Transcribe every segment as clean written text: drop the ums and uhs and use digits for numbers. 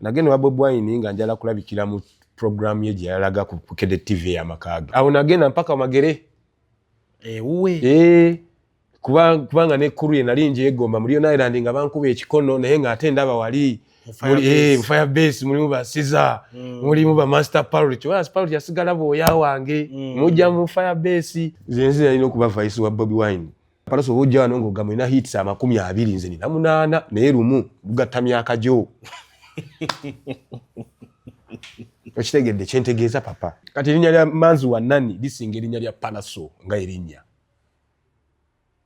Nagenda wa Bobi Wine nga njala kulabikira mu program ye gye yalaga ku Bukedde TV ey'amaka ge. Awo nagenda mpaka Magere. Ewuwe. Kubanga ne crew ye nali ngyegomba mu Leone Island nga bankuba ekikono, naye ng'ate ndaba wali mu fire base mulimu ba Caesar, mulimu ba Master Parrot. Oba Parrot yasigala bwoya wange, mujja mu fire base. Nze nze nalina okuba vice wa Bobi Wine. Pallaso oba ojja wano ng'ogamba olina hits 20, nze nina 8, naye lumu lugatta myaka gyo. Okitegedde kyentegeeza papa? Kati erinnya lya Manzi wa Nani lisinga erinnya lya Pallaso nga erinnya.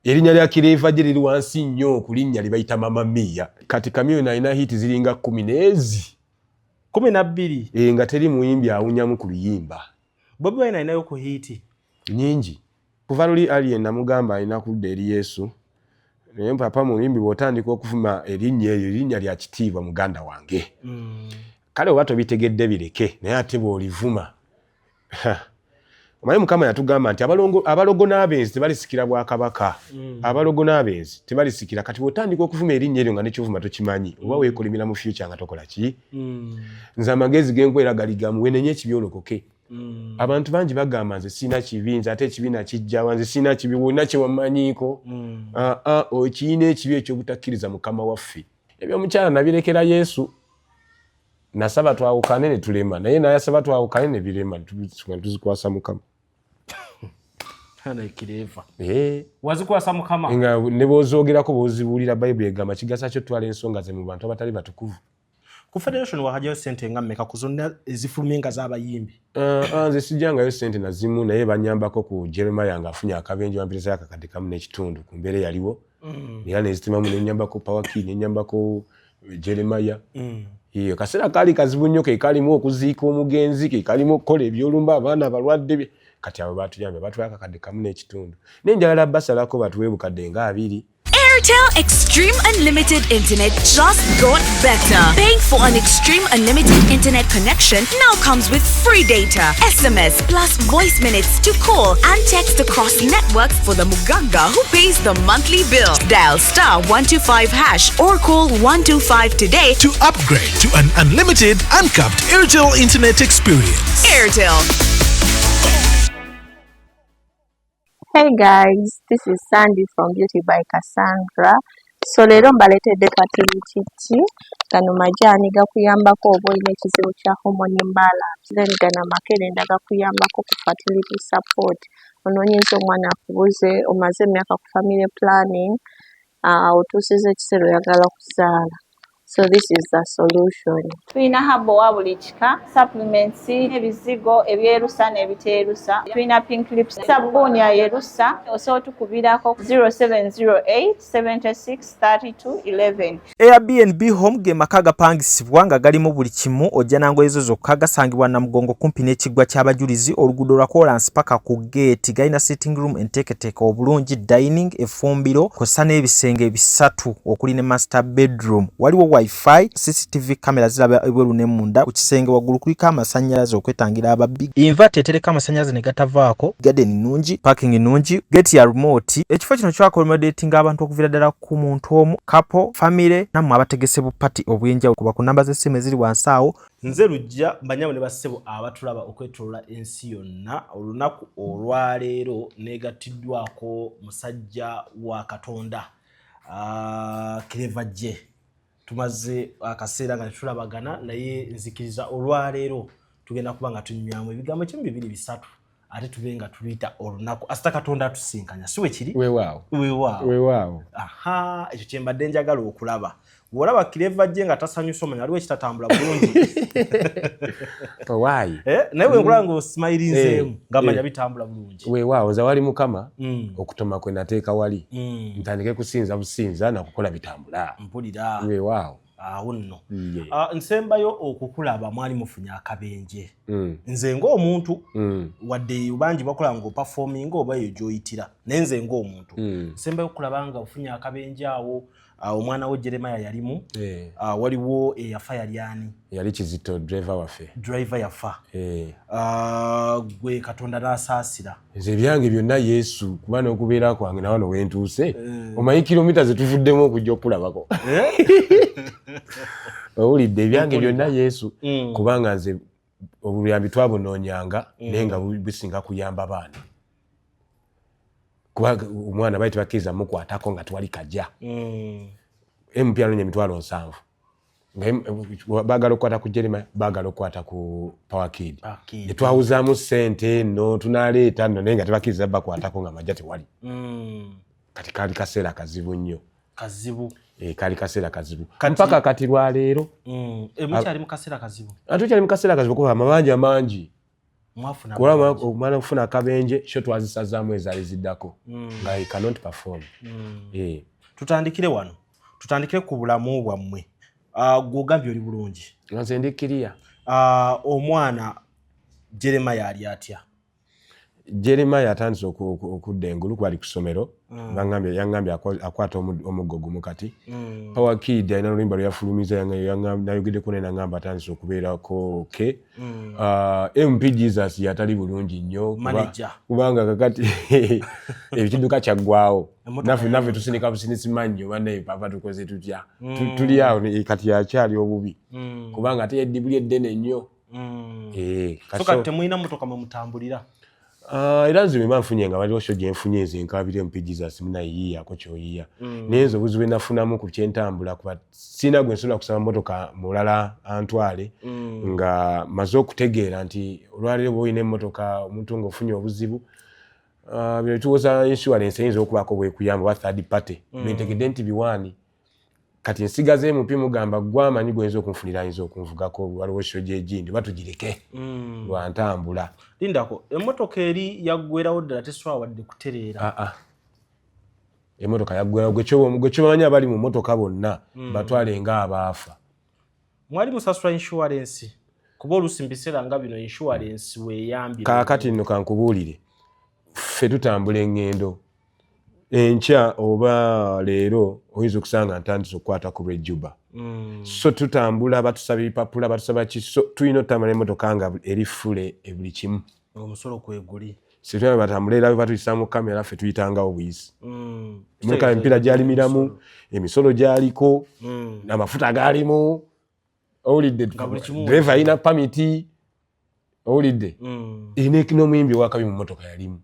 Erinnya lya Clever J liri wansi nnyo ku linnya lye bayita Mama Mia. Kati Chameleone alina hit ziringa 10 n'ezi. 12. Nga teri muyimbi awunyamu ku luyimba. Bobi Wine alinayo ku hit nyingi. Kuva luli Alien namugamba alina kudda eri Yesu. Naye papa muyimbi bw'otandika okuvuma erinnya eryo, erinnya lya kitiibwa muganda wange. Kale oba tobitegedde bireke, naye ate bw'olivuma. Omanyi Mukama yatugamba nti abalogo n'abenzi tebalisikira bwakabaka. Abalogo n'abenzi tebalisikira. Kati bw'otandika okuvuma erinnya eryo nga nekyovuma tokimanyi, oba weekolimira mu future nga tokola ki? Nze amagezi ge nkwera gali gamu, weenenye ekibi olokoke. Abantu bangi bagamba nze sirina kibi, nze ate ekibi nakijjawa, nze sirina kibi, wonna kye wamanyiiko. Okiyina ekibi eky'obutakkiriza Mukama waffe. Ebyomukyala nabirekera Yesu. Nasaba twawukane ne tulema, naye nayasaba twawukane ne birema, tuzikwasa Mukama. Wazikwasa Mukama. Nga ne bw'ozoogerako bw'ozibuulira Bayibuli egamba kigasa kyo twala ensonga ze mu bantu abatali batukuvu. Ku federation wakajjayo ssente nga mmeka ku zonna ezifulumye nga z'abayimbi? Nze sijjangayo ssente nazimu, naye banyambako ku Jeremiah ng'afunye akabenje, bamperezayo akakadde kamu n'ekitundu ku mbeera eyaliwo. Era nezitimamu nenyambako Power Key, nenyambako Jeremiah. Kaseera kaali kazibu nnyo, ke kalimu okuziika omugenzi, ke kalimu okukola ebyolumba abaana abalwadde. Kati abo batuyambye, batuwa akakadde kamu n'ekitundu. Naye njagala basalako batuwe bukadde nga 2. Airtel Extreme Unlimited Internet just got better. Paying for an Extreme Unlimited Internet connection now comes with free data, SMS, plus voice minutes to call and text across networks for the Muganga who pays the monthly bill. Dial *125# or call 125 today to upgrade to an unlimited, uncapped Airtel Internet experience. Airtel. Hey guys, this is Sandy from Beauty by Cassandra. So leero mbaleetedde fertility tea. Gano majaani gakuyambako oba olina ekizibu kya hormone imbalance. Then gano amakerenda gakuyambako ku fertility support. Onoonyeza omwana akubuze, omaze emyaka ku family planning, otuusiza ekiseera oyagala kuzaala. So this is the solution. Tulina herbal wa buli kika, supplements, ebizigo ebyerusa n'ebiteerusa. Tulina pink lips, sabbuuni ayerusa. Osobola otukubirako 0708 76 32 11. Airbnb home ge maka agapangisibwa nga galimu buli kimu, ojja na ngoye zo zokka. Gasangibwa Namugongo kumpi n'ekiggwa ky'abajulizi, oluguudo lwa koolansi paka ku geeti. Galina sitting room enteeketeeke obulungi, dining, effumbiro kw'ossa n'ebisenge 3 okuli ne master bedroom. Waliwo wifi, CCTV camera ziraba ebweru ne munda. Ku kisenge waggulu kuliko amasannyalaze okwetangira ababbi, inverter etereka amasannyalaze ne gatavaako. Garden nnungi, parking nnungi, gate ya remote. Ekifo kino kyaccommodatinga abantu okuviira ddala ku muntu omu, couple, family, nammwe abategese bu party obw'enjawulo. Kuba ku namba z'essimu eziri wansi awo. Nze Lujja mbanyabo ne bassebo abatulaba okwetoloola ensi yonna. Olunaku olwaleero neegattiddwako musajja wa Katonda, Clever J. Tumaze akaseera nga tetulabagana, naye nzikiriza olwaleero tugenda kuba nga tunywamu ebigambo kimu, bibiri, bisatu, ate tube nga tuluyita olunaku asita Katonda atusinkanya, si wekiri? Weewaawo. Weewaawo. Weewaawo. Aha, ekyo kyembadde njagala okulaba. Bw'olaba Clever J nga tasanyusa, omanya waliwo ekitatambula bulungi. Owaayi. Naye bwenkulaba nga osmilinzeemu, nga manya bitambula bulungi. Weewaawo, nze wali Mukama okutoma kwe nateeka wali. Ntandike kusinza businza nakukola bitambula. Mpulira. Weewaawo. Awo nno. Nsembayo okukulaba mwali mufunye akabenje. Nze ng'omuntu, wadde bangi bakola ng'operforminga oba eyo gy'oyitira, naye nze ng'omuntu nsembayo okulaba nga ofunye akabenje awo, omwana wo Jeremiah yalimu. Waliwo eyafa, yali ani? Yali Kizito, driver waffe. Driver yafa. Gwe Katonda n'asaasira. Nze ebyange byonna Yesu, kuba n'okubeera kwange nawano wentuuse, omanyi kilomita zetuvuddemu okujja okulabako. Owulidde, ebyange byonna Yesu. Kubanga nze obuyambi twabunoonyanga, naye nga businga kuyamba baana, kubanga omwana baali tebakkiriza mukwatako nga twali kajja. MP anoonya 700,000 nga baagala okukwata ku Jeremiah, baagala okukwata ku Power Kid. Power Kid. Netwawuzaamu ssente nno tunaleeta nno, naye nga tebakkiriza bakwatako nga majja tewali. Kati kaali kaseera kazibu nnyo. Kazibu. Eh, kaali kaseera kazibu mpaka kati lwaleero. Eh, mukyali mu kaseera kazibu? Ate tukyali mu kaseera kazibu kuba amabanja mangi. Mwafuna Kuba amabanja. omwana okufuna akabenje, sho twazisazaamu ezaali ziddako nga I cannot perform. Eh. Tutandikire wano, tutandikire ku bulamu bwammwe. Ah, gw'ogambye oli bulungi? Nga nze ndi kiriya. Ah, omwana Jeremiah ali atya? Jeremiah atandise okudda engulu kuba ali ku ssomero. Yaŋŋambye akwata omuggo gumu kati. Power Kid alina oluyimba lwe yafulumiza, nayogeddeko naye, naŋŋamba atandise okubeerako ke. Ah, MP Jesus yatali bulungi nnyo Manager. Kubanga kakati ekidduka kyaggwawo. Emmotoka Naffe tusindika businisi mannyo, bannaye papa tukoze tutya? Tuli awo kati akyali obubi kubanga ate yeddibuli eddene nnyo. Eh, So kati temulina motoka mwe mutambulira? Ah, era nze bwemba nfunye nga waliwo show gye nfunye, nze nkabira MP Jesus, munayiyiyaako kyoyiya. Naye nze obuzibu bwe nafunamu ku kyentambula, kuba sirina gwe nsobola kusaba motoka mulala antwale, nga maze okutegeera nti olwaleero bwe olina emmotoka omuntu ng'ofunye obuzibu, ah, bino tuwoza insurance eyinza okubaako bwekuyamba oba third party. Bentegedde nti biwaani kati nsigaze MP, mugamba gwe amanyi gwoyinza okunfunira ayinza okunvugako, waliwo show gyegindi oba tugireke lwantambula. Lindako, emmotoka eri yaggwerawo ddala, tesobola wadde kutereera? Ah, ah. Emotoka yaggwerawo. Gwe kyobamanyi abali mu motoka bonna batwale nga abaafa. Mwali musasula insurance? Kuba oluusi mu biseera nga bino insurance weeyambira. Kaakati nno kankubuulire, ffe tutambula eŋŋendo, enkya oba leero oyinza okusanga ntandise okukwata ku lw'ejjuba. So tutambula, batusaba ebipapula, batusaba ki, so tulina otambula emotoka nga eri full buli kimu. Omusolo kweguli. Situla batambula era batuyisa mu kamera, ffe tuyitangawo buyisi. Emotoka emipiira gyalimiramu, emisolo gyaliko, amafuta galimu, owulidde? Nga buli kimu. Driver alina pamiti, owulidde? N'omuyimbi owakabi mu motoka yalimu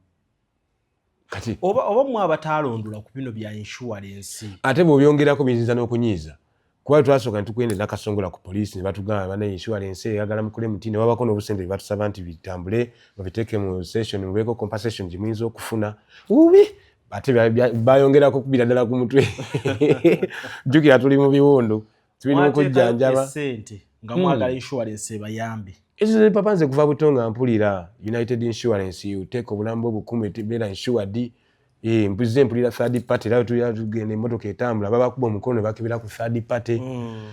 kati. Oba mwe abataalondola ku bino bya insurance? Ate bw'obyongerako biyinza n'okunyiiza, kuba twasooka ne tugenda Nakasongola ku poliisi ne batugamba, bana insurance eyagala mukole muti, ne babako n'obusente bye batusaba nti bitambule babiteeke mu session, mubeeko compensation gye muyinza okufuna ubi. Ate bayongerako kubira ddala ku mutwe. Jjukira tuli mu biwundu, tuli mu kujjanjaba. Esente nga mwagala insurance ebayambe. Ezo papa nze kuva buto nga mpulira United Insurance, oteeka obulamu bwo bukumi beera insured. Eh, mpulize mpulira third party, era tulira tugenda emmotoka etambula babakuba omukono ne bakebera ku third party.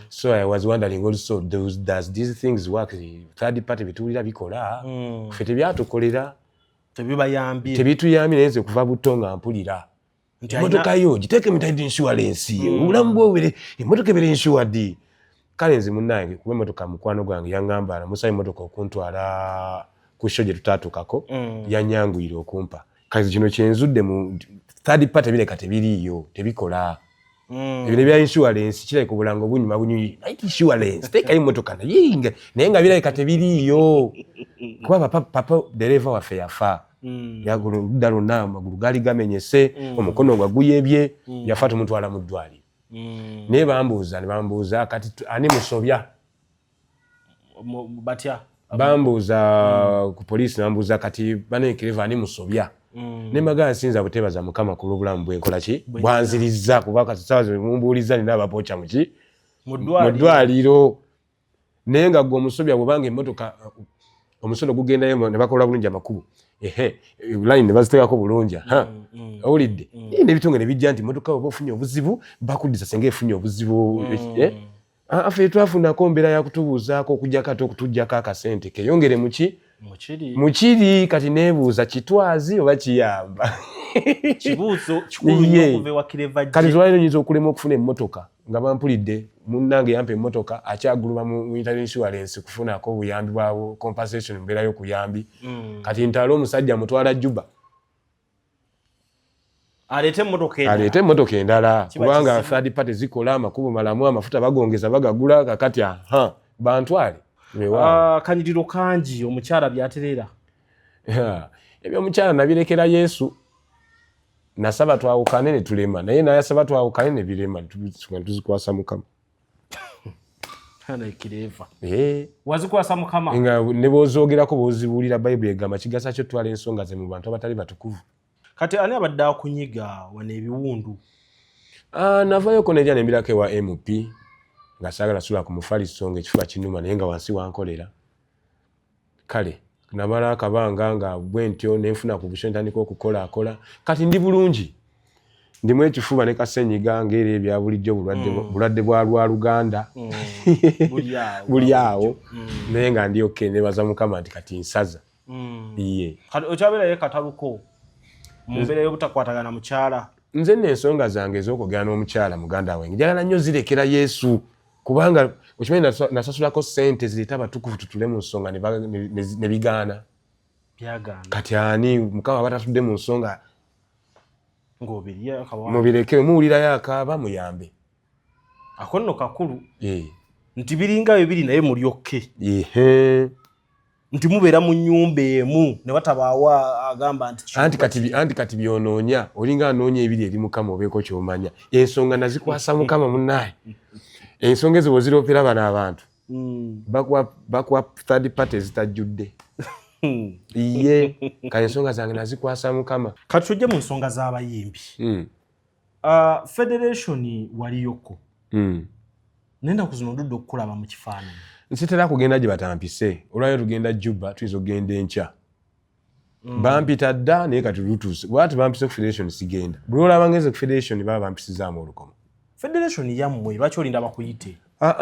So I was wondering also, does these things work? Third party byetuwulira bikola, ffe tebyatukolera. Tebibayambye. Tebituyambye, naye nze kuva buto nga mpulira Nti emotoka yo giteeke mu United Insurance, obulamu bwo bubere, emotoka ebere insured. Kale nze munnange, kuba emotoka mukwano gwange yaŋŋamba namusaba emotoka okuntwala ku show gye tutaatuukako, yanyanguyira okumpa. Kati kino kyenzudde mu third party bireka tebiriiyo, tebikola. Ebino ebya insurance kirabika obulango bunyuma bunyuyi, United Insurance teekayo emotoka, naye nga birabika tebiriiyo, kuba papa dereva waffe yafa. Oludda lwonna amagulu gaali gamenyese, omukono nga guyebye, yafa tumutwala mu ddwaliro. Naye bambuuza ne bambuuza kati ani musobya? Batya? Bambuuza ku poliisi, bambuuza kati banenkereva ani musobya? Ne mbagamba sinza buteebaza Mukama ku lw'obulamu bwenkola ki bwanzirizza, kuba kati saawa mumbuuliza nina abapooca muki mu mu ddwaliro. Ddwaliro. Naye nga gwe omusobya, bwobanga emmotoka omusolo gugendayo ne bakola bulungi amakubo, ehe, line ne baziteekako bulungi, ha, owulidde? N'ebitunge ne bijja nti emmotoka oba ofunye obuzibu bakuddisa senga efunye obuzibu. Eh? Ah, ffe twafunako mbeera yakutubuuzaako okujjako ate okutuggyako akasente keyongere muki mukiri. Mukiri. Kati neebuuza, kitwazi oba kiyamba? Kibuuzo kikulu nnyo. Okuva ewa Kireva. Kati twaliro nyinza okulema okufuna emmotoka nga bampulidde, munnange yampa emmotoka akyaguluba mu United Insurance kufunako obuyambi bwa compensation, mbeera y'okuyambi. Kati ntaale omusajja mutwala Juba. Aleete emmotoka endala. Aleete emmotoka endala Kiba kubanga kizibu. third party zikola amakubo malamu, amafuta bagongeza bagagula, kakati aha bantwale. Weewaawo. Ah, kanyiriro kangi omukyala byatereera. Ebyomukyala nabirekera Yesu. Nasaba twawukane ne tulema, naye nayasaba twawukane ne birema, tuzikwasa Mukama. Eh. Wazikwasa Mukama. Nga ne bw'ozoogerako bw'ozibuulira Bayibuli egamba kigasa kyo twala ensonga ze mu bantu abatali batukuvu. Kati ani abadde akunyiga wano ebiwundu? Ah, navayoko nejja nembirako ewa MP nga saagala sula ku mufaliso nga ekifuba kinuma naye nga wansi wankolera. Kale namala akabanga nga bwentyo nenfuna ku busyo ntandika okukolaakola, kati ndi bulungi, ndimu ekifuba ne kasenyiga ng'era ebya bulijjo bulwadde bulwadde bwa lwaluganda buli awo naye nga ndi okay, nebaza Mukama nti kati nsaza. Iye. Kati okyabeerayo kataluko mu mbeera y'obutakwatagana mukyala? Nze nno ensonga zange ez'okwogera n'omukyala muganda wange njagala nnyo zirekera Yesu, kubanga okimanyi nasasulako ssente zireete abatukuvu tutule mu nsonga ne bigaana. Byagaana. Kati ani Mukama aba tatudde mu nsonga Ng'obirya akawa. Mubireke, muwulirayo akaaba muyambe. Ako nno kakulu. Nti biringa bwe biri naye mulyokke. Nti mubeera mu nnyumba emu ne watabaawo agamba nti kino Anti kati byonoonya, olinga anoonya ebiri eri Mukama obeeko ky'omanya. Ensonga nazikwasa Mukama munnaaye. Ensonga ezo bw'oziroopera bano abantu, bakuwa third party ezitajjudde. Iye, kale ensonga zange nazikwasa Mukama. Kati tujje mu nsonga z'abayimbi. Federation waliyoko. Nenda ku zino ndudde okukulaba mu kifaananyi. Nsitera kugenda gye batampise. Olwayo tugenda Juba, tuyinza okugenda enkya. Bampita dda naye kati lutuuse. Bw'ati bampise ku Federation sigenda. Buli olaba ngenze ku Federation baba bampisizaamu olukomo. Federation yammwe lwaki olinda bakuyite?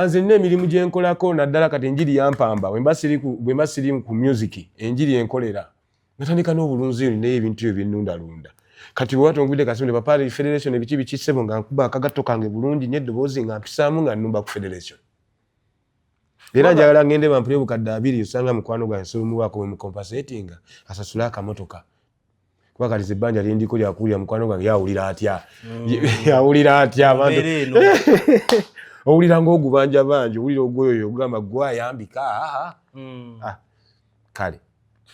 Nze nina emirimu gye nkolako naddala kati enjiri yampamba. Bwe mba siri ku music, enjiri enkolera. Natandika n'obulunzi naye ebintu ebyo binnundalunda. Kati bwe watongudde kasimu ne papa Federation ebiki biki ssebo nga nkuba akagatto kange bulungi nnyo eddoboozi nga mpisaamu nga nnumba ku Federation. Era njagala ngende bampule obukadde 2 osanga mukwano gwange nsobola omuwaako bwe mukompensatinga asasule akamotoka. Kuba kati ze ebbanja lye ndiko lya kuwulira mukwano gwange yawulira atya? Yawulira atya abantu? Mbeera eno. Owulira ng'ogubanja bangi, owulira ogwoyo ogamba gwe ayambika, Kale.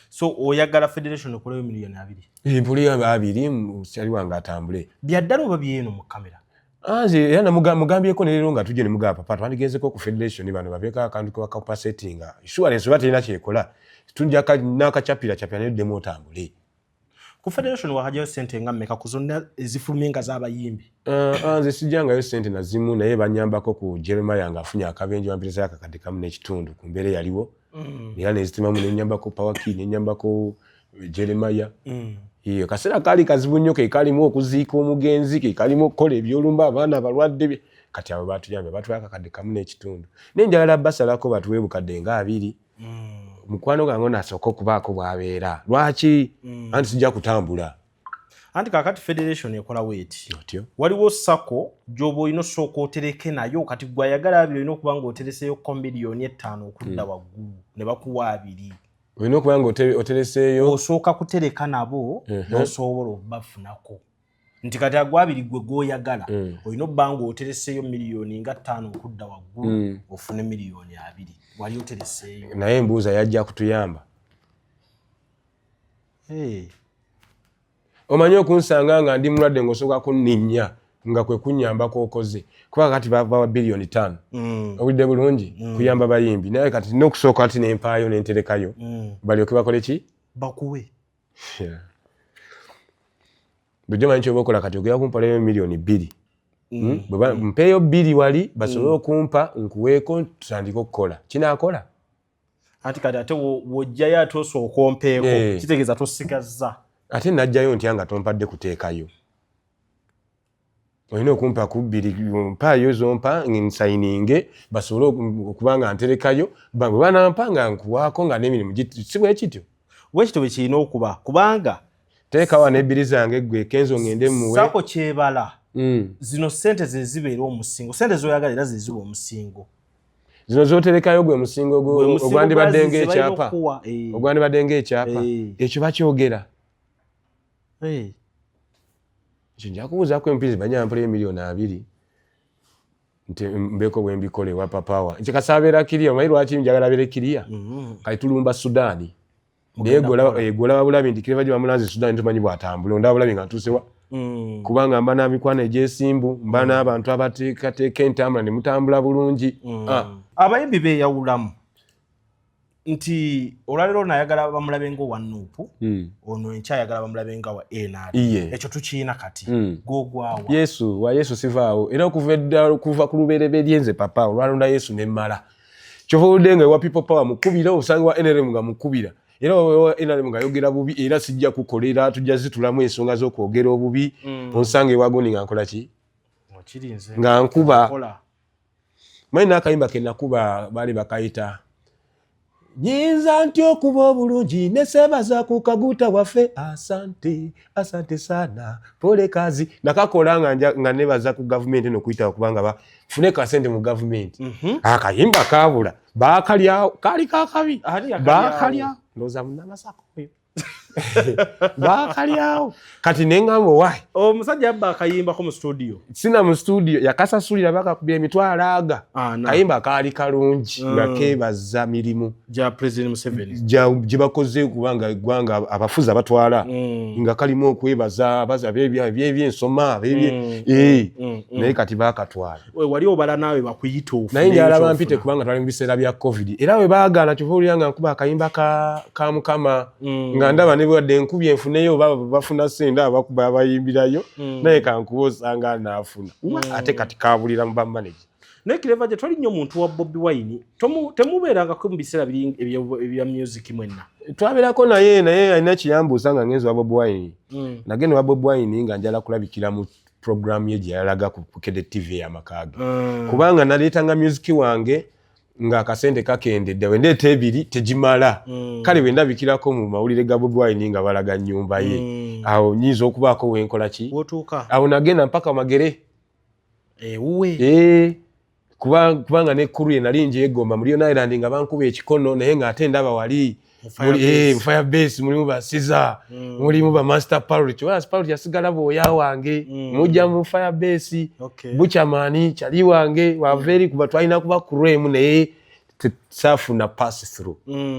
So oyagala Federation ekoleyo miliyoni 2? Mpulira 2, mukyali wange atambule. Bya ddala oba byeno mu kamera? Nze era mugambyeko ne leero nga tujje ne mugamba papa twandigenzeko ku Federation bano babeeko akantu ke bakapasetinga. Insurance oba terina kyekola, tujja n'akachapira chapira naye oddemu otambule. Ku Federation wakajjayo ssente nga mmeka ku zonna ezifulumye nga z'abayimbi? Nze sijjangayo ssente na zimu naye banyambako ku Jeremiah ng'afunye akabenje bamperezayo akakadde kamu n'ekitundu ku mbeera eyaliwo. Era nezitimamu nenyambako Power Key, nenyambako Jeremiah. Iyo kaseera kaali kazibu nnyo, ke kalimu okuziika omugenzi, ke kalimu okukola ebyolumba abaana abalwadde bye. Kati abo batuyambye, batuwa akakadde kamu n'ekitundu. Naye njagala basalako batuwe bukadde nga 2. Mukwano gwange ono asooke okubaako bw'abeera. Lwaki? Anti sijja kutambula. Anti kaakati Federation ekola bw'eti. Otyo. Waliwo SACCO gy'oba olina osooka otereke nayo, kati gwe ayagala 2 olina okuba ng'otereseeyo ko miliyoni 5 okudda waggulu ne bakuwa 2. Olina okuba nga otereseeyo. Osooka kutereka nabo n'osobola okubafunako. Nti kati agwa 2 gwe gw'oyagala, olina okuba ng'otereseeyo miliyoni nga 5 okudda waggulu, ofune miliyoni 2. Wali otereseeyo. Naye mbuuza yajja kutuyamba. Omanyi okunsanga nga ndi mulwadde ng'osooka kunninnya nga kwe kunnyamba kw'okoze. Kuba kati bawa biliyoni 5. Owulidde bulungi? Kuyamba bayimbi. Naye kati nina okusooka ati ne mpaayo ne nterekayo. Balyoke bakole ki? Bakuwe. Bulijjo omanyi ky'oba okola kati ogenda kumpolayo miliyoni 2. Bwe mpeeyo 2 wali basobole okumpa nkuweeko tutandike okukola. Kinaakola? Anti kati ate w'ojjayo ate osooka ompeeko. Kitegeeza tosigazza. Ate najjayo ntya nga tompadde kuteekayo? Olina okumpa ku 2, mpaayo z'ompa nsayininge basobole okuba nga nterekayo, bwe banampa nga nkuwaako nga n'emirimu si bwe kityo? Bwe kityo bwe kirina okuba, kubanga teeka wano ebbiri zange ggwe Kenzo ngende mmuwe. SACCO kyebala. Zino ssente ze zibeera omusingo. Ssente z'oyagala era ze ziba omusingo. Zino z'oterekayo gwe musingo Gwe musingo ogwandibadde gwa zizi balina ng'ekyapa. okukuwa, Ogwandibadde ng'ekyapa. Ekyo bakyogera. Ekyo nja kubuuzaako empizi banyampulayo 20,000,000 nti mbeeko bwe mbikola ewa papa wa nti kasaabeera kiriya. Omanyi lwaki njagala abeere kiriya? Kati tulumba Sudaani, naye gwolaba bulabi nti Clever J bamulanze Sudaani, tumanyi bw'atambula, ondaba bulabi nga ntuusewa, kubanga mba n'amikwano egyesimbu, mba n'abantu abateekateeka entambula ne mutambula bulungi. Abayimbi beeyawulamu nti olwaleero ono ayagala bamulabe nga owa NUP, ono enkya ayagala bamulabe nga wa NRM. Ekyo tukiina kati. Gwogwawa? Yesu wa Yesu sivaawo, era okuva edda, okuva ku lubereberye, nze papa olwalonda Yesu nemmala. Kyova oludde nga ewa People Power mukubira, osanga wa NRM nga mukubira, era wa NRM nga ayogera bubi, era sijja kukolera, tujja zitulamu ensonga z'okwogera obubi. Onsanga ewa gundi nga nkola ki? Okirinze. Nga nkuba. Kola. Manyi n'akayimba ke nakuba baali bakayita nyinza ntya okuba obulungi nesebaza ku kaguta waffe, asante asante sana pole kazi. Nakakola nga nebaza ku gavumenti nokuyitawo kubanga bafune kasente mu gavumenti. Akayimba kabula, bakalyawo, kaali kakabi. Ani yakalyawo? Bakalyawo, ndowooza munamasaka oyo bakalyawo. Kati neŋŋamba owaayi. Omusajja yabba akayimbako mu studio? Sina mu studio, yakasasulira, bakakubira emitwalo aga. Ana. Kayimba kaali kalungi nga kebaza mirimu gya President Museveni gye bakoze, kubanga eggwanga abafuzi abatwala nga kalimu okwebaza abebyensoma abebye. Naye kati bakatwala. Wali obala naawe bakuyita ofune. Naye njala ky'ofuna. Bampite kubanga twali mu biseera bya COVID, era we baagaana kyova owulira nga nkuba akayimba ka Mukama, nga ndaba ne bwadde enkubi enfuneyo oba bafuna sente abakuba abayimbirayo, naye kankuba osanga naafuna. Ate kati kabulira mu bamaneja. Naye Clever J, toli nnyo muntu wa Bobi Wine. Temubeerangako mu biseera biri ebya music mwenna? Twabeerako naye, naye alina kiyambuusa nga ngenzi wa Bobi Wine. Nagenda wa Bobi Wine nga njala kulabikira mu programu ye gye yalaga ku Bukedde TV ey'amaka ge, kubanga naleetanga music wange ng'akasente kakendedde, bwe ndeeta ebiri tegimala. Kale bwe ndabikirako mu mawulire ga Bobi Wine nga balaga nnyumba ye, awo nyinza okubaako wenkola ki. Wotuuka. Awo nagenda mpaka Magere. Ewuwe. Eh, kubanga ne crew ye nali ngyegomba mu Leone Island nga bankuba ekikono, naye ng'ate ndaba wali Mu Firebase. Mu Firebase mulimu ba Caesar, mulimu ba Master Parrot, oba Parrot yasigala bwoya wange, mujja mu Firebase. Buchaman kyali wange wava eri, kuba twalina kuba crew emu, naye saafuna pass through.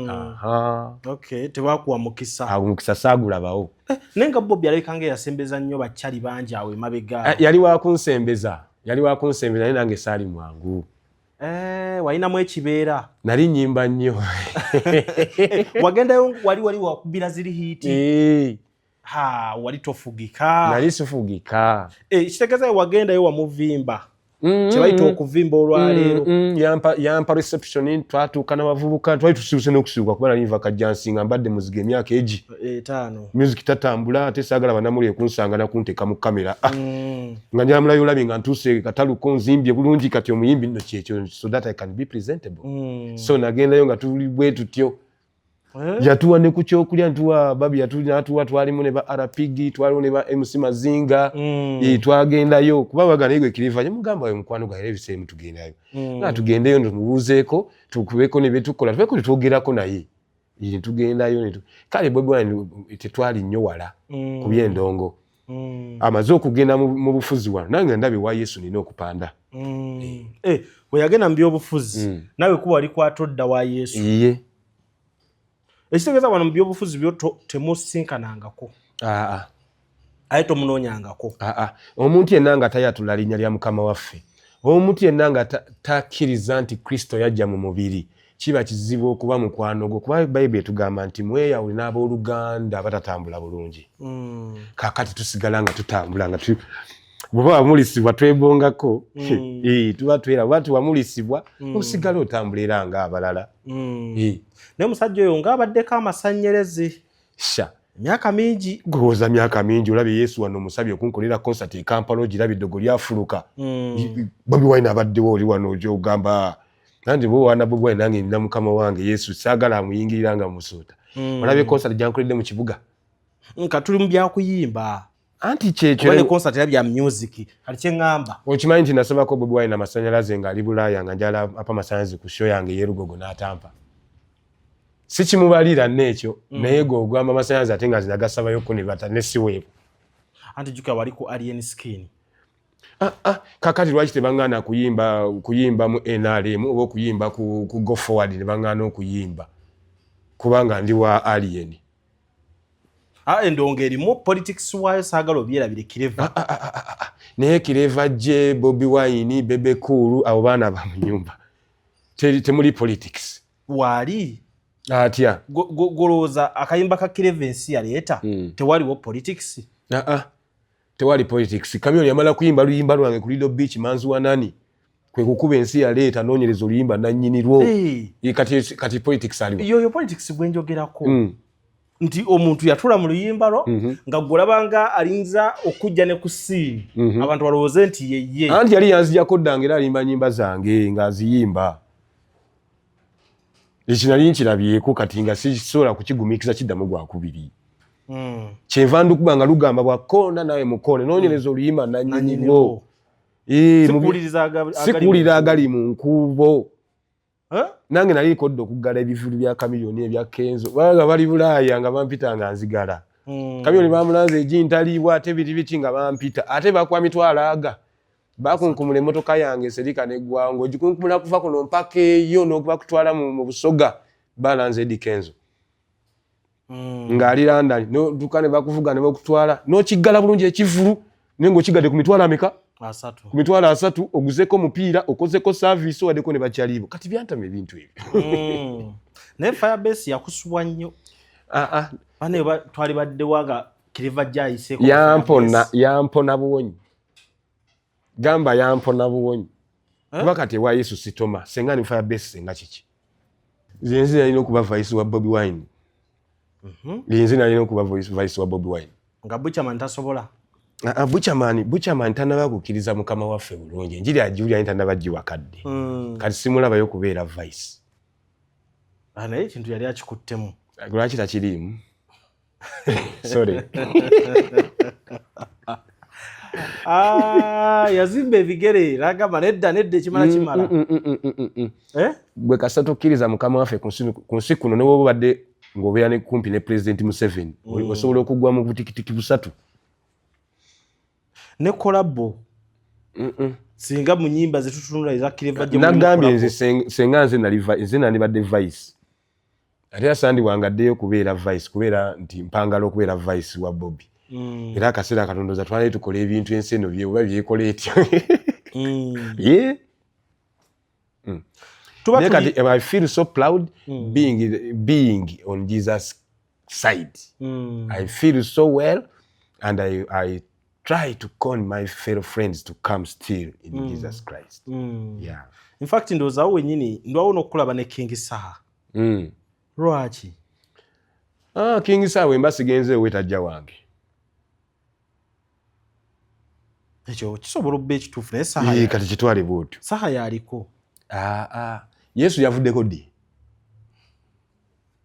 Aha. Okay, tebakuwa mukisa. Awo mukisa saagulabawo. Naye nga Bobi alabika nga eyasembeza nnyo bakyali bangi awo emabega. Eh, yali wakunsembeza, yali wakunsembeza, naye nange saali mwangu. Eh, walinamu ekibeera. Nali nyimba nnyo. Wagendayo wali wakubira ziri hit. Eh, Ha, wali tofugika. Nali sifugika. Eh, kitegeeza wagendayo wamuvimba, kyebayita okuvimba olwaleero. Yampa reception, twatuuka n'abavubuka, twali tusiibuse n'okusiibuka kuba nali nva Kajjansi nga mbadde muziga emyaka egi 5. Music tatambula, ate saagala bannamawulire kunsanga nakunteeka mu kamera. Ah, nga njala mulayo olabye nga ntuuse kataluko nzimbye bulungi, kati omuyimbi nno kyekyo, so that I can be presentable. So nagendayo nga tuli bwe tutyo. Eh? Yatuwa ne ku kyokulya, ntuwa babi natuwa, twalimu ne ba RPG, twalimu ne ba MC Mazinga. Eh, twagendayo kuba baga naye gwe Clever mugamba we mukwano gwawe, era ebiseera tugendayo nga tugendeyo tumubuuzeeko, tukubeko ne byetukola, tubeko tetwogerako naye. Eh, tugendayo kale Bobi Wine tetwali nnyo wala ku byendongo. Amaze okugenda mu bufuzi wano, nange ndabye wa Yesu nina okupanda. Eh, bwe yagenda mu byobufuzi, naawe kuba wali kwata odda wa Yesu. Iye. Ekitegeeza wano mu byobufuzi byo temusinkanangako? Aa. Aye tomunoonyangako? Aa, omuntu yenna nga tayatula linnya lya Mukama waffe, omuntu yenna nga takkiriza nti Kristo yajja mu mubiri, kiba kizibu okuba mukwano gwo, kuba Bayibuli etugamba nti mweyawule n'abooluganda abatatambula bulungi. Kaakati tusigala nga tutambula nga bweba wamulisibwa twebongako. Eh, tuba twera bwa tiwamulisibwa, osigala otambula era ng'abalala. Eh, Naye omusajja oyo ng'abaddeko amasannyerezi sha emyaka mingi. Gowooza myaka mingi, olabye Yesu wano omusabye okunkolera concert e Kampala, ogirabye eddogo lyafuluka. Bobi Wine abaddewo, oli wano ogamba nanti bwe wana Bobi Wine, nange nina Mukama wange Yesu, saagala amuyingirira nga musuuta. Olabye concert gyankoledde mu kibuga. Nga tuli mu byakuyimba. Anti Kuba ne kyekyo. concert era bya music, kati kyeŋŋamba. Okimanyi nti nasabako Bobi Wine amasanyalaze ng'ali Bulaaya, nga njala apa amasanyalaze ku show yange ey'erugogo, n'atampa. Sikimubalira nneekyo, naye gwe ogamba amasanyalaze ate nga nze nagasabayoko ne bata ne siweebwa. Anti jukira wali ku Alien Skin. Ah, ah, kakati lwaki tebaŋŋaana kuyimba kuyimba mu NRM oba okuyimba ku, ku go forward ne baŋŋaana okuyimba kubanga ndi wa Alien? Ah, endongo erimu politics waayo, saagala obyerabire, Clever. Ah, ah, ah, ah, ah. Naye Clever J, Bobi Wine, Bebe Cool, abo baana ba mu nyumba, temuli politics. Waali. Atya? Golowooza akayimba ka Clever ensi yaleeta tewaliwo politics? Ah, ah. Tewali politics. Chameleone yamala kuyimba luyimba lwange ku Lido Beach, manzi wanani, kwe kukuba ensi yaleeta, noonyereza oluyimba nannyini lwo. Hey. Kati politics aliwo? Yoyo politics gwenjogerako, nti omuntu yatula mu luyimba lwo nga gwolabanga alinza okujja ne ku scene, abantu balowooze nti yeye. Anti yali yanzijako ddange era alimba nyimba zange ng'aziyimba. Ekyo nali nkirabyeko, kati nga sisobola kukigumiikiza kiddamu gwakubiri. Kyenva ndukuba nga lugamba bwakoona nawe mukoone, noonyereza oluyimba nannyini lwo. Sikuwuliriza agali Sikuwulira agali mu nkuubo. Eh? Nange nali kodda okuggala ebivulu bya Chameleone, ebya Kenzo, baga bali Bulaaya nga bampita nga nzigala. Chameleone bamulanze egintaliibwa, ate biri biki nga bampita, ate bakuwa mitwalo aga bakunkumula emmotoka yange serika neggwawo, ng'ogikunkumula kuva kuno mpaka eyo n'okubakutwala mu Busoga. Balanze Eddy Kenzo ng'ali London, notuka ne bakuvuga ne bakutwala n'okiggala bulungi ekivulu, naye ng'okigadde ku mitwalo ameka? 30. Ku 30,000, oguzeko omupiira, okozeko service, owaddeko ne bakyalibo. Kati byantama ebintu ebyo. Naye Firebase yakusubwa nnyo. Ah, ah. Bane twali baddewa nga Clever J ayiseeko? Yampona, yampona buwonyi, gamba yampona buwonyi. Eh? Kuba kati ewa Yesu sitoma senga ni Firebase, senga kiki, nze nze nalina okuba vice wa Bobi Wine. Nze nalina okuba vice wa Bobi Wine. Nga Buchaman tasobola. Ah, ah, Buchaman tanaba kukkiriza mukama waffe bulungi, enjiri agiwulira naye tanaba giwakadde. Kati simulabayo kubeera vice. Ah, naye ekintu yali akikuttemu. Lwaki takiriimu? Sorry. Ah, yazimba ebigere nagamba nedda nedda, ekimala kimala. Eh? Gwe kasita tokkiriza mukama waffe ku nsi kuno, ne woba obadde ng'obeera ne kumpi ne Pulezidenti Museveni, osobola okugwa mu butikitiki busatu. Ne collabo, singa mu nyimba zetutunula eza Clever J Nagambye nze senga nze nali nze nandibadde vice, ate era sandi wange addeyo kubeera vice, kubeera nti mpangala okubeera vice wa Bobi. Era akaseera katondoza twali tukola ebintu ensi eno oba byekola etya. Yeah. Tuba Naye kati I feel so proud being on Jesus side. I feel so well and I try to call my fellow friends to come still in Jesus Christ. Yeah. In fact ndowooza wenyini ndwawo n'okulaba ne King Saha. Lwaki? Ah, King Saha wemba sigenze ewe tajja wange. Ekyo kisobola okuba ekituufu, naye Saha Kati kitwale bwotyo. Saha yaliko. Ah, ah. Yesu yavuddeko ddi?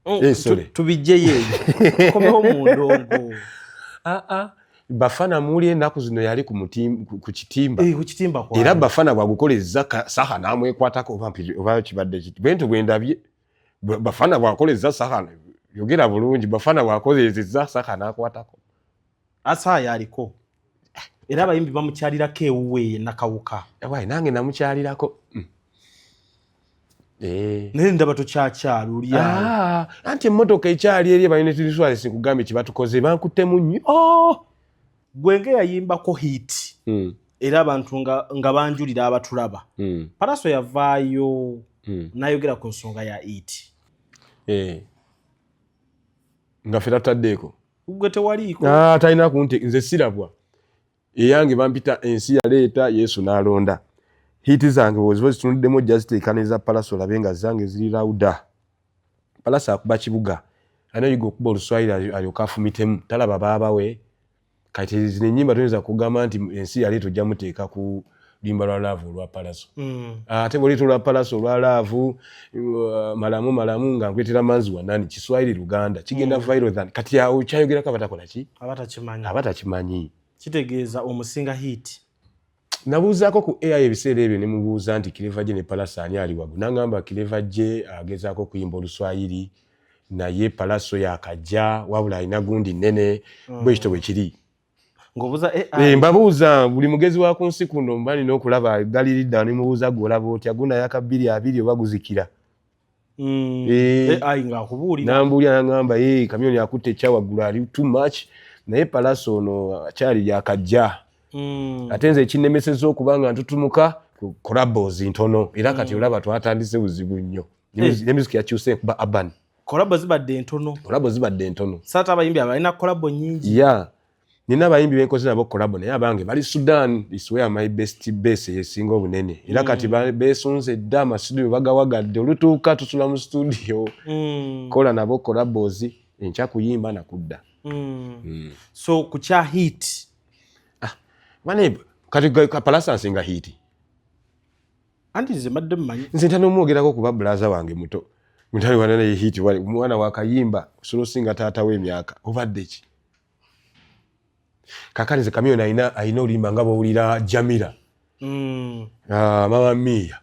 Eh, sorry. Tubijjeyo eyo, komewo mu ndongo. Ah, ah. Bafana muli ennaku zino yali ku kitimba. Eh, ku kitimba kwa Era Bafana bwagukoleza Saha n'amwekwatako, oba oba kibadde kiti bwento bwendabye. Bafana bwakoleza Saha, yogera bulungi, Bafana bwakolezeza Saha n'akwatako. Asaha yaliko era abayimbi bamukyalirako ewuwe Nakawuka. Wayi, nange namukyalirako. Eh. Naye ndaba tokyakyala oli awo. Ah, anti emmotoka ekyali eri ebalina insurance, nkugambye kibatukoze, bankuttemu nnyo. Gwe nga yayimbako hit era abantu nga banjulira abatulaba, Pallaso yavaayo n'ayogera ku nsonga ya hit. Eh. Nga ffe tataddeeko. Gwe tewaliiko. Ah, talina kunte, nze sirabwa eyange bampita ensi yaleeta Yesu n'alonda. Hit zange bweziba zitunuddemu ojja ziteeka neza Pallaso, olabe nga zange ziri louder. Pallaso akuba kibuga, alina oyiga okuba oluswayiri alyoke afumitemu, talaba baaba we. Kati zino ennyimba toyinza kugamba nti ensi yaleeta ojja muteeka ku luyimba lwa love olwa Pallaso. Ate bwoleta olwa Pallaso olwa love, malamu malamu nga nkuleetera manzi wanani, Kiswahili Luganda kigenda viral than kati awo kyayogerako abatakola ki? Abatakimanyi. Abatakimanyi. Kitegeeza omusinga hit. Nabuuzaako ku AI ebiseera ebyo, ne mubuuza nti Clever J ne Pallaso ani ali waggulu, nangamba Clever J agezaako okuyimba oluswayiri, naye Pallaso yakajja, wabula alina gundi nnene. Bwe kityo bwe kiri. Ng'obuuza AI? Eh, mbabuuza buli mugezi wa ku nsi kuno, mba nina okulaba galiridda ne mubuuza, gw'olaba otya gunayaka 2020 oba guzikira? Eh. AI ng'akubuulira. Nambuulira nangamba, "Ye Chameleone akutte ekyawaggulu, ali too much, naye Pallaso ono akyali yakajja." Ate nze ekinnemesezza okuba nga ntutumuka collabos ntono, era kati olaba twatandise buzibu nnyo. Ne music yakyuse kuba urban. Collabo zibadde entono. Collabo zibadde ntono. Saata abayimbi abalina collabo nyingi. Ya, nina abayimbi benkoze nabo collabo, naye abange bali Sudan is where my best base esinga obunene, era kati besunze dda, amastudio bagawagadde, olutuuka tusula mu studio. Kola nabo collabos, enkya kuyimba nakudda. So ku kya hit? Bane kati Pallaso ansinga hit. Anti nze mbadde mmanyi. Nze ntana omwogerako kuba brother wange muto, mutali wana naye hit wali omwana wakayimba osobola osinga taata we emyaka, obadde ki? Kakati nze Chameleone alina oluyimba nga bwowulira Jamila. Ah, Mama Mia.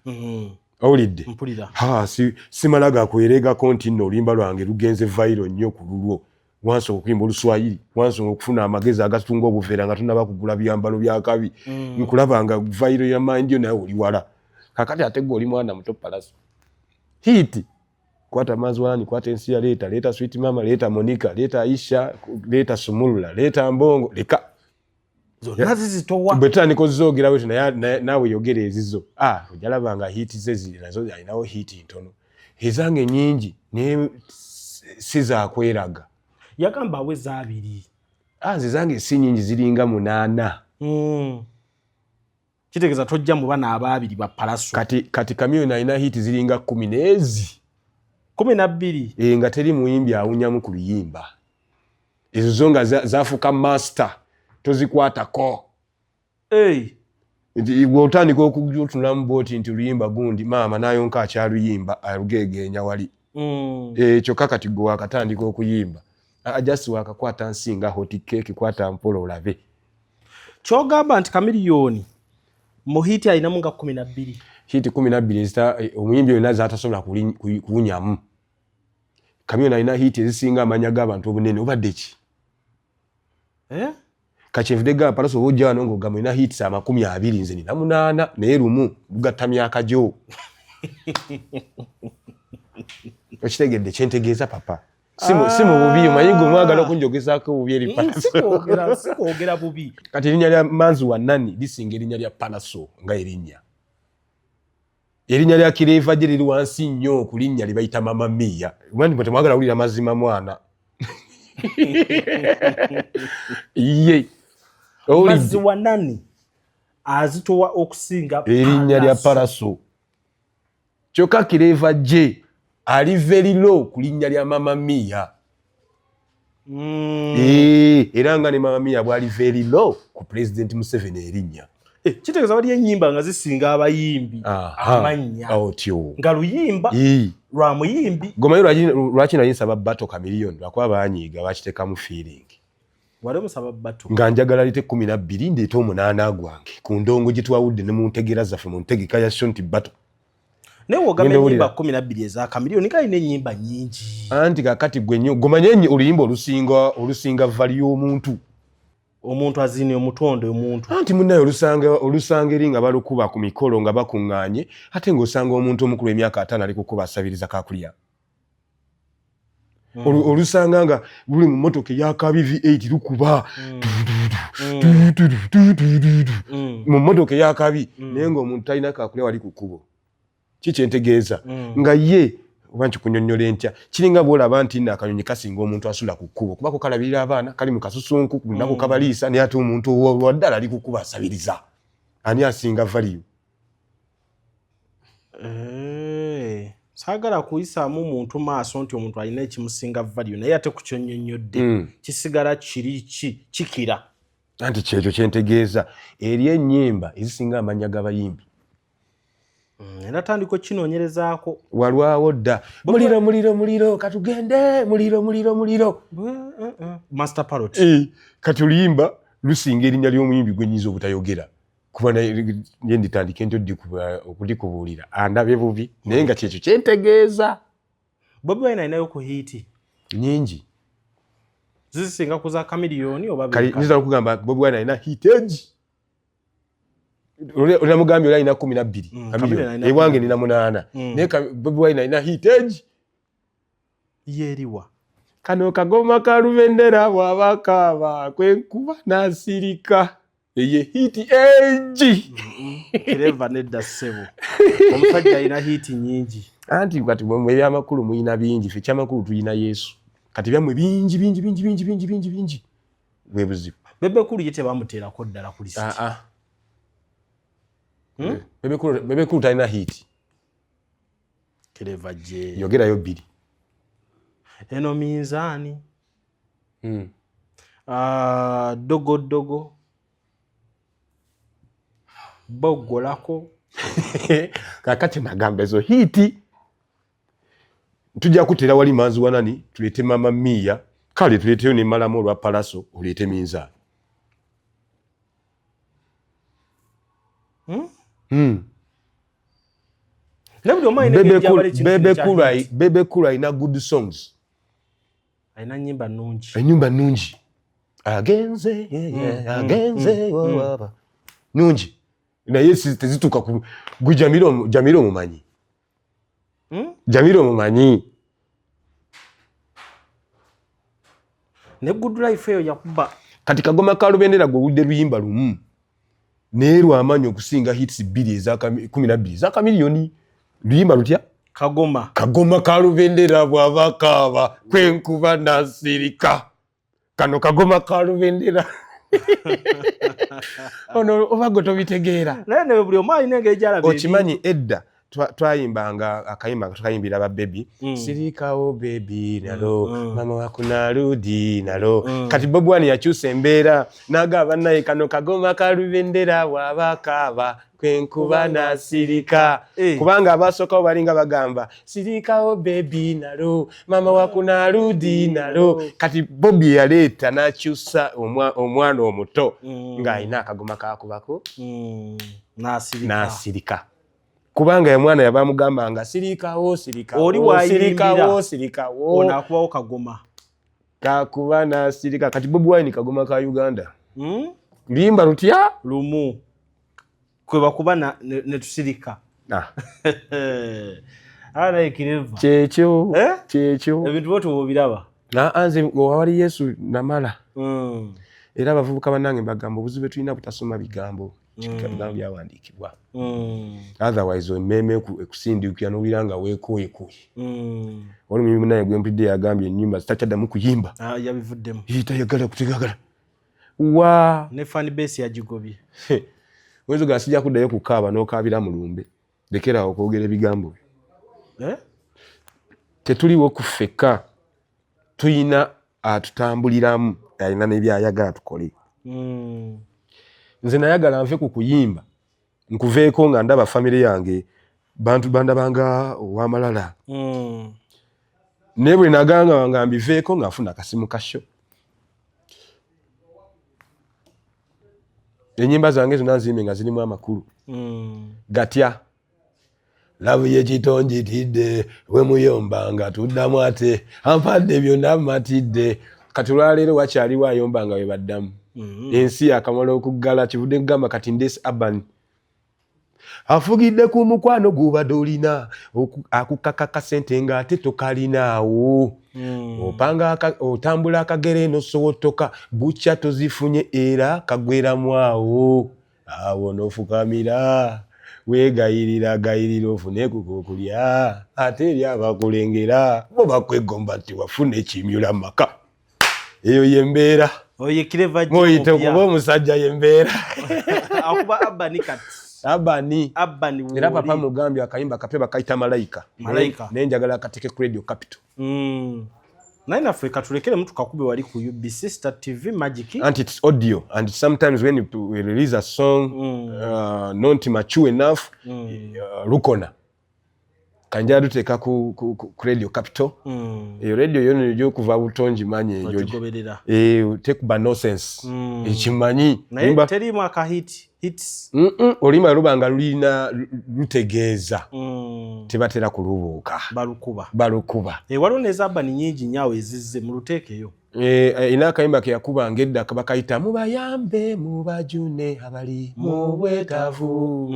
Owulidde? Mpulira. Ha, simala gakweregako nti nno oluyimba lwange lugenze viral nnyo ku lulwo. Wansonga okuyimba oluswayiri, wansonga okufuna amagezi agatunga obuveera nga tonaba kugula byambalo byakabi. Nkulaba nga viral ya mind yo, naye oli wala. Kakati ate gwe oli mwana muto, Pallaso hit kwata Mazwani, kwata ensi ya leeta, leeta Sweet Mama, leeta Monica, leeta Aisha, leeta Sumulula, leeta Mbongo, leka. Zonna zizitowa. Bwe tutandika ozoogera bwetyo, naye naawe yogera ezizo. Ah, ojalaba nga hit ze ziri nazo, alinawo hit ntono, ezange nyingi, naye si zakweraga. Yagamba aweza 20. Ah, nze zange si nyingi, ziringa 8. Kitegeeza tojja mu bana abaabiri ba Pallaso. Kati Chameleone alina hit ziringa 10 n'ezi. 12. E, nga teri muyimbi awunyamu ku luyimba, ezo zo nga zafuuka master, tozikwatako. Hey. Nti bw'otandika okutunulamu bwoti nti oluyimba gundi maama nayonka akyaluyimba, alugeegeenya wali. Kyokka kati gwe wakatandika okuyimba, just wakakwata nsinga hot cake, kwata mpola olabe. Kyogamba nti Chameleone mu hit alinamu nga 12? Hit 12 omuyimbi yonna zatasobola kuwunyamu. Chameleone alina hit ezisinga amanya g'abantu obunene, obadde ki? Eh? Kakyenvudde gamba Pallaso, oba ojja wano ng'ogamba olina hits 20, nze nina 8, naye lumu lugatta myaka gyo. Okitegedde kyentegeeza, papa? Si mu bubi, omanyi gwe mwagala okunjogezaako obubi eri Pallaso. Sikwogera bubi. Kati erinnya lya Manzi wa Nani lisinga erinnya lya Pallaso, nga erinnya lya Clever gye liri wansi nnyo ku linnya lye bayita Mama Mia. Omanyi mwe temwagala wulira mazima, mwana ye. Mazzi wa Nani azitowa okusinga erinnya lya Pallaso, kyokka Clever J ali very low ku linnya lya Mama Mia. Era nga ne Mama Mia bwali very low ku President Museveni erinnya. Eh, kitegeeza waliyo ennyimba nga zisinga abayimbi amannya. Otyo. Nga luyimba lwa muyimbi. Gomanyi lwaki nali nsaba battle Chameleone? Lwakuba banyiiga, bakiteekamu feeling. Wali omusaba battle? Nga njagala lite 12, ndeete 8 gwange ku ndongo gye twawudde ne mu ntegeera zaffe, mu ntegeka ya show nti battle. Naye wogamba Ngenda ennyimba owulira. 12 eza Chameleone, kalina ennyimba nnyingi. Anti kakati gwe nnyo gomanye oluyimba olusinga value y'omuntu. Omuntu azini omutonde omuntu. Anti munnaye olusanga eri nga balukuba ku mikolo nga bakuŋŋaanye, ate ng'osanga omuntu omukulu emyaka 50 ali kukuba asabiriza kakulya. Olusanga nga luli mu mmotoka eyakabi V8 lukuba mu mmotoka eyakabi, naye ng'omuntu talina kakulya wali ku kkubo. Kikyentegeeza nga ye oba nkikunyonnyola entya, kiringa bwolaba nti nno akanyonyi kasinga omuntu asula ku kkubo, kubako kalabirira abaana, kali mu kasusunku ku lunaku kabaliisa, naye ate omuntu waddala ali ku kkubo asabiriza. Ani asinga value? Eh, saagala kuyisaamu muntu maaso nti omuntu alina ekimusinga value, naye ate ku kyonnyonnyodde kisigala kiri ki kikira. Anti kyekyo kyentegeeza, eri ennyimba ezisinga amannya g'abayimbi. Era tandika okinoonyerezaako. Walwawo dda, muliro muliro muliro, katugende muliro muliro muliro. Master Parrot. Eh, kati oluyimba lusinga erinnya ly'omuyimbi gwe nyinza obutayogera, kuba ye nditandike nti okudikubuulira andabe bubi, naye nga kyekyo kyentegeeza. Bobi Wine alinayo ku hit? Nyingi. Zisinga ku za Chameleone oba Kali byenkana? Nyinza okugamba Bobi Wine alina hit egi. Olinamugambye oli alina 12. Chameleone alina Ewange nina 8. Naye Bobi Wine alina hit egi. Yeeriwa? Kano kagoma ka Lubendera bw'aba kaaba kwenkuba n'asirika. Eye hit egi. Clever, nedda ssebo, omusajja alina hit nyingi. Anti kati mwe ebyamakulu muyina bingi, ffe ekyamakulu tulina Yesu. Kati byammwe bingi bingi bingi bingi bingi bingi bingi, bwe buzibu. Bebe Cool ye tebamuteerako ddala ku lisiti. Ah, ah. Bebe Cool talina hit. Clever gye Yogerayo bbiri. Eno minzaani. Ah, dogo dogo boggolako. Kakati nagamba ezo hit tujja kutera wali manzi wanani, tuleete Mama Mia, kale tuleeteyo ne Malamu olwa Palaso, oleete minzaani. Naye buli omu alina engeri gy'abala ekintu kino kya hit. Bebe Cool alina good songs. Alina nnyimba nnungi. Enyumba nungi, agenze agenze wababa nungi, naye tezituuka ku gwe Jamiro. Jamiro omumanyi? Jamiro omumanyi? Ne Good Life eyo yakuba. Kati kagoma ka Lubendera gwe owulidde luyimba lumu, naye lwamaanyi okusinga hits bbiri eza 12 eza Chameleone. Luyimba lutya? Kagoma. Kagoma ka Lubendera bw'aba kaaba kwenkuba nasirika. Kano kagoma ka Lubendera ono oba gwe tobitegeera. Naye ne buli omu alina engeri gy'alaba ebintu. Okimanyi edda twayimbanga akayimba nga tukayimbira ba baby, sirikawo baby nalo, mama wakunarudi nalo. Kati Bobi Wine yakyusa embeera n'agamba, bannaye, kano kagoma ka Lubendera bw'aba kaaba kwenkuba nasirika. Kubanga abasookawo balinga bagamba sirikawo baby nalo, mama wakunarudi nalo. Kati Bobi yaleeta n'akyusa omwana omuto ng'alina akagoma kakubako N'asirika. N'asirika, kubanga omwana yaba amugamba nga sirikawo, sirikawo, Oli bw'ayimbira, sirikawo, sirikawo. Ono akubawo kagoma. Kakuba n'asirika. Kati Bobi Wine kagoma ka Uganda. Luyimba lutya? Lumu kwe bakuba ne tusirika. Ah, Alaye Clever. Kyekyo. Eh? Kyekyo. Ebintu bwotyo bwobiraba. Aa, nze owawali Yesu namala. Era abavubuka bannange mbagamba, obuzibu bwe tulina butasoma bigambo, bigambo byawandiikibwa. Otherwise emmeeme ekusindikira n'owulira nga weekooyekooye. Wali muyimu naye gwe mpulidde yagambye ennyimba zitakyaddamu kuyimba. Ah, yabivuddemu. Ye tayagala kutegagala wa. Ne fan base yagigobye. Oyinza ogamba sijja kuddayo kukaaba, n'okaabira mu lumbe. Lekerawo okwogera ebigambo byo. Eh? Tetuliwo ku ffekka, tuyina atutambuliramu, alina n'ebyayagala tukole. Nze nayagala nve ku kuyimba, nkuveeko nga ndaba famire yange, bantu bandabanga ow'amalala. Naye bwe naganga nga mbiveeko, nga nfuna akasimu ka show, enyimba zange zonna nziyimbe nga zirimu amakulu. Gatya love yekitonjitidde, wemuyomba nga tuddamu, ate ampadde byonna matidde. Kati olwaleero wakyaliwo ayomba nga webaddamu? Ensi yakamala okuggala, kivudde kugamba kati ndesi Urban afugidde ku mukwano gubadde olina akukaka kasente ng'ate tokalinaawo. Opanga otambula akagere nosowotoka, bukya tozifunye era kagweramu awo awo, nofukamira weegayirira gayirira ofune kukokulya, ate eri abakulengera bo bakwegomba nti wafuna ekimyula maka. Eyo yembeera. Oyo Clever J. Muyite Mupya. okuba omusajja yembeera. Akuba Urban kati. Abani. Urban. Era papa mugambye akayimba kapya bakayita Malayika. Malayika. Naye njagala akateke ku Radio Capital. Naye naffe katulekere tukakube wali ku UBC, Star TV, Magic. And it's audio, and sometimes when you release a song not mature enough, lukona kanjala tuteeka ku Radio Capital. Eyo radio yo gyokuva buto ngimanyi eyo. Ogigoberera. Eh, tekuba nonsense, ekimanyi. Naye teriimu aka hit hits? Oluyimba luba nga lulina lutegeeza, tebatera kulubuuka. Balukuba. Balukuba. Eh, waliwo n'eza Urban nyingi nnyo awo ezizze mu luteekeyo. Erina akayimba ke yakubanga edda bakayita mubayambe mubajune abali mu bwetaavu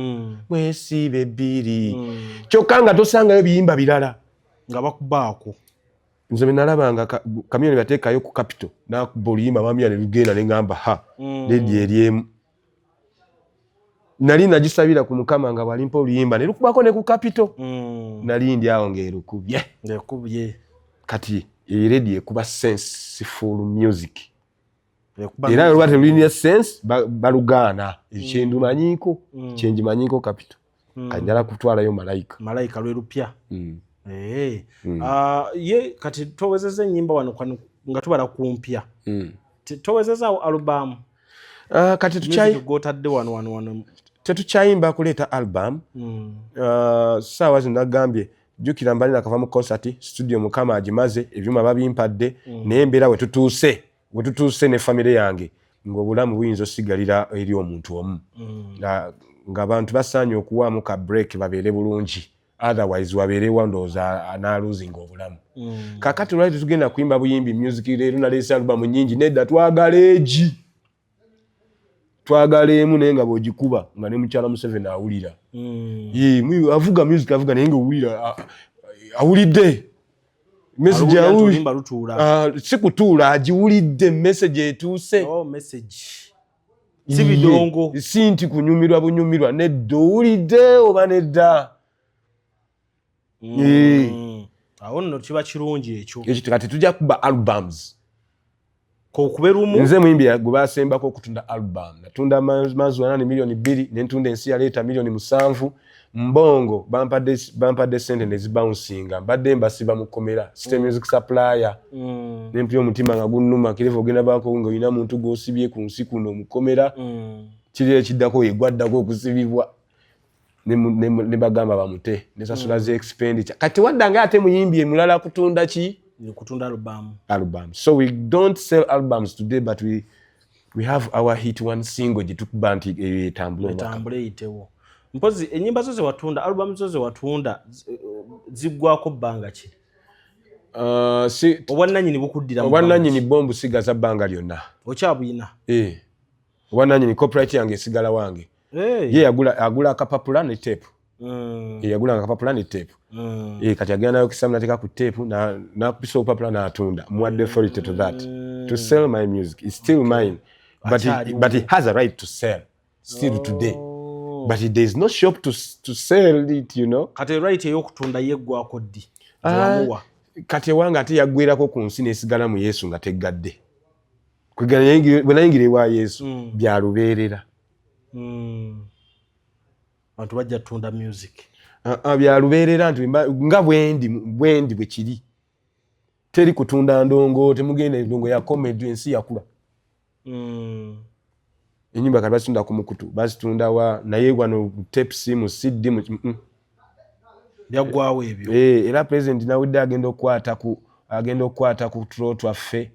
mwesibe ebbiri, kyokka nga tosangayo biyimba birala nga bakubaako. Nze bwe nalabanga Chameleone bateekayo ku Capital nakuba oluyimba bamya ne lugenda, ne ŋŋamba ha, ledi eryemu nali nagisabira ku Mukama nga bwalimpa oluyimba ne lukubako ne ku Capital. Nali ndi awo ng'erukubye. Ng'ekubye. Kati eredi ekuba senseful music. Ekuba. Era lwa telulina sense balugaana. Ekyendumanyiiko, kyenjimanyiiko Capital kanjala kutwalayo Malayika. Malayika lwe lupya. Eh. Ah, ye kati towezeza ennyimba wano nga tubala ku mpya, towezezaawo alubamu? Ah, kati music gwotadde wano wano wano. Tetukyayimba kuleeta album. Saawa zino nagambye, jjukira mbali nakava mu concert studio, Mukama agimaze, ebyuma babimpadde, naye embeera wetutuuse ne famire yange ng'obulamu buyinza osigalira eri omuntu omu, ng'abantu basaanye okuwaamu ka break babeere bulungi, otherwise wabeerewa ndowooza anaaluzinga obulamu. Kakati lwali tetugenda kuyimba buyimbi music leero naleese alubamu nyingi, nedda, twagala egi, twagala emu, naye nga bw'ogikuba nga ne mukyala Museveni awulira. Ye, avuga music avuga naye nga owulira awulidde message. Awulira nti oluyimba lutuula. Ah, si kutuula, agiwulidde, message etuuse. Oh, message si bidongo. Ye, si nti kunyumirwa bunyumirwa, nedda, owulidde oba nedda. Awo nno kiba kirungi ekyo. Ekyo kati tujja kuba albums. Kokube lumu. Nze muyimbi gwe basembako okutunda album. Natunda Mazuana ne 2 miliyoni, nentunda Ensi Yaleeta 7 miliyoni. Mbongo bampadde sente nezibawunsinga, mbadde mbasiba mu kkomera City Music Supplier. Nempulira omutima nga gunnuma kireva ogenda baako nga olina muntu gw'osibye ku nsi kuno mu kkomera. Kiri ekiddako yegwaddako okusibibwa, ne bagamba bamute nesasula ze expenditure. Kati waddanga ate muyimbi emulala kutunda ki? Kutunda album. Album. So we don't sell albums today, but we have our hit one single gye tukuba nti eyo etambule omwaka. Etambule eyitewo. Mpozi ennyimba zo zewatunda, album zo zewatunda ziggwako bbanga ki? Si, Obwannanyini bukuddira mu obwannanyini bo mbusigaza bbanga lyonna. Okyabuyina? Eh, obwannanyini, copyright yange esigala wange. Hey. Ye yagula, agula akapapula ne tape. Ye yagula akapapula ne tape. Eh, kati agenda nayo kisamu nateeka ku tape nakubisa obupapula n'atunda. Muwadde authority to that, to sell my music. It's still mine, Akyaliwo. but he has a right to sell still today, but there is no shop to sell it. Kati right ey'okutunda yeggwako ddi? Ah, Gyewamuwa? Kati ewange ate yaggwerako ku nsi nesigala mu Yesu nga teggadde. Bwe nayingira ewa Yesu, byalubeerera. Bantu bajja tunda music. Ah, ah, byalubeerera nti nga bwendi bwe kiri, teri kutunda ndongo, temugenda ndongo ya comedy, ensi yakula. Enyimba kati bazitunda ku mukutu, bazitunda wa, naye wano tapes mu CD mu Byaggwawo ebyo. Eh, era president nawudde agenda okukwata ku tulo twaffe,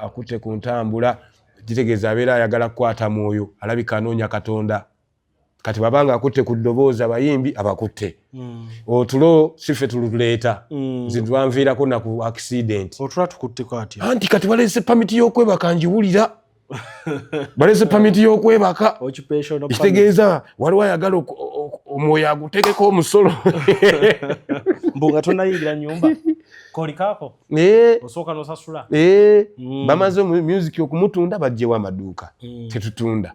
akutte ku ntambula, kitegeeza abeera ayagala kukwata mwoyo, alabika anoonya Katonda. Kati bwabanga akutte ku ddoboozi, abayimbi abakutte otulo siffe tululeeta. Nze twanviirako naku accident. Otula tukutteko atya? Anti kati baleese pamiti y'okwebaka, njiwulira baleese pamiti y'okwebaka. Occupational permit. Kitegeeza waliwo ayagala omwoyo agutegeko omusolo. Mbu nga tonayingira nyumba kolikaako, osooka n'osasula. Eh, bamaze mu music okumutunda, bajjewo amaduuka tetutunda.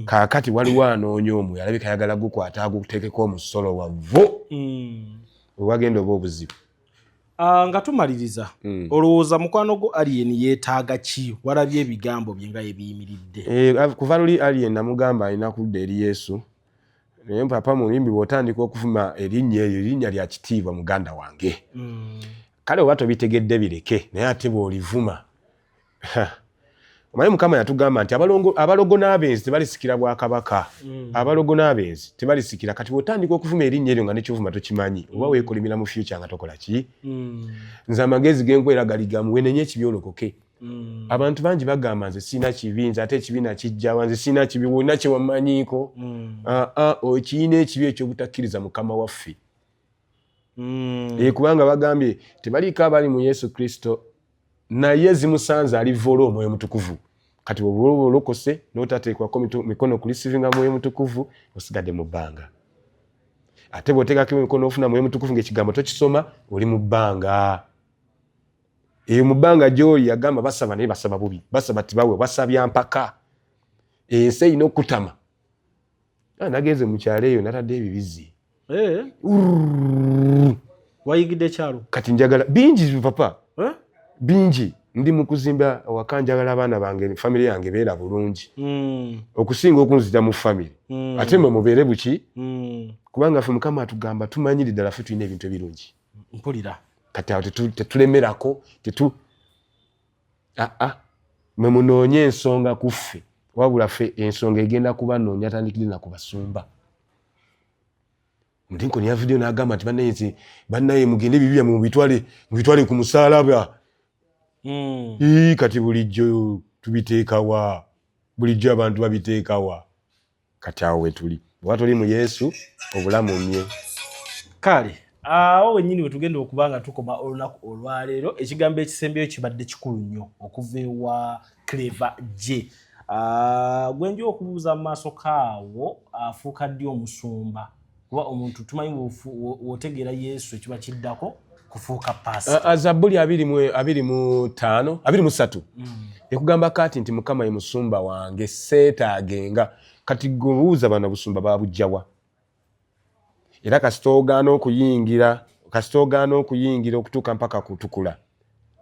Kaakati waliwo anoonya omwoyo, alabika ayagala gukwata aguteekeko omusolo wavu wewagenda oba obuzibu. Ah, nga tumaliriza, olowooza mukwano gwo Alien yeetaaga ki? Walabye ebigambo bye nga ebiyimiridde. Eh, kuva luli Alien namugamba alina kudda eri Yesu, naye papa muyimbi bw'otandika okuvuma erinnya eryo, erinnya lya kitiibwa muganda wange. Kale oba tobitegedde bireke, naye ate bw'olivuma, omanyi Mukama yatugamba nti abalogo n'abenzi tebalisikira bwakabaka. Abalogo n'abenzi tebalisikira. Kati bw'otandika okuvuma erinnya eryo nga nekyovuma tokimanyi, oba weekolimira mu future nga tokola ki. Nze amagezi genkwera gali gamu: wenenye ekibi olokoke. Abantu bangi bagamba nze sirina kibi, nze ate ekibi nakijjawa, nze sirina kibi. Wonna kyewamanyiiko? Aa, okiyina ekibi ekyobutakkiriza Mukama waffe. Eh, kubanga bagambye tebaliiko abali mu Yesu Kristo. Naye zimusanze alivoola Omwoyo Mutukuvu. Kati bw'oba olokose n'otateekwako mikono kureceivinga Mwoyo Mutukuvu, osigadde mu bbanga. Ate bw'oteekako emikono ofuna Mwoyo Mutukuvu ng'ekigambo tokisoma, oli mu bbanga. Eyo mu bbanga gy'oli yagamba basaba naye basaba bubi, basaba tibawe, basabya mpaka. Ensi erina okutama. Nagenze mu kyalo eyo natadde ebibizi. Wayingidde ekyalo? Kati njagala bingi papa. Bingi. Ndi mu kuzimba waka, njagala abaana bange, famire yange beera bulungi okusinga okunzita mu famire. Ate mwe mubeere buki? Kubanga ffe Mukama atugamba tumanyire ddala ffe tulina ebintu ebirungi. Mpulira. Kati awo tetulemerako tetu aa mwe munoonye ensonga ku ffe, wabula ffe ensonga egenda kubanoonya tandikire na ku basumba. Mudinkoni yavuddeyo n'agamba nti bannaye nti bannaye mugende ebibi byammwe mubitwale ku musaalaba. Ii, kati bulijjo tubiteekawa? Bulijjo abantu babiteekawa? Kati awo wetuli, bw'oba toli mu Yesu obulamu mye. Kale awo wennyini we tugenda okuba nga tukoma olunaku olwaleero. Ekigambo ekisembyeyo kibadde kikulu nnyo okuva ewa Clever J. Gwe nja okubuuza mu maaso kaawo, afuuka ddi omusumba? Kuba omuntu tumanyi w'otegeera Yesu ekiba kiddako kufuuka pasita. Zabbuli 25, 23 ekugamba kaati nti Mukama ye musumba wange, seetaagenga. Kati gwe buuza, bano busumba babujjawa? Era kasita ogaana okuyingira, kasita ogaana okuyingira okutuuka mpaka kutukula,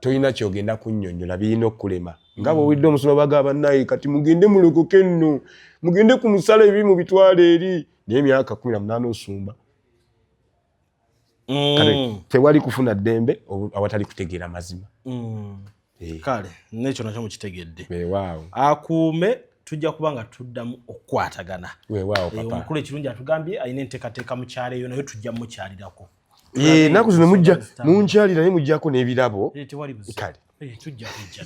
tolina kyogenda kunnyonnyola, birina okukulema. Nga bw'owulidde omusumba bagamba bannaye kati mugende mulokoke nno, mugende ku musala ebibi mubitwale eri, naye emyaka 18 osumba. Kale tewali kufuna ddembe awatali kutegeera mazima. Kale nekyo nakyo mukitegedde. Weewaawo. Akuume, tujja kuba nga tuddamu okukwatagana. Weewaawo papa. Omukulu ekirungi atugambye alina enteekateeka mu kyalo eyo, naye tujja mukyalirako. Ennaku zino mujja munkyalira naye mujjako n'ebirabo. Tewali buzibu. Kale. Tujja kujja.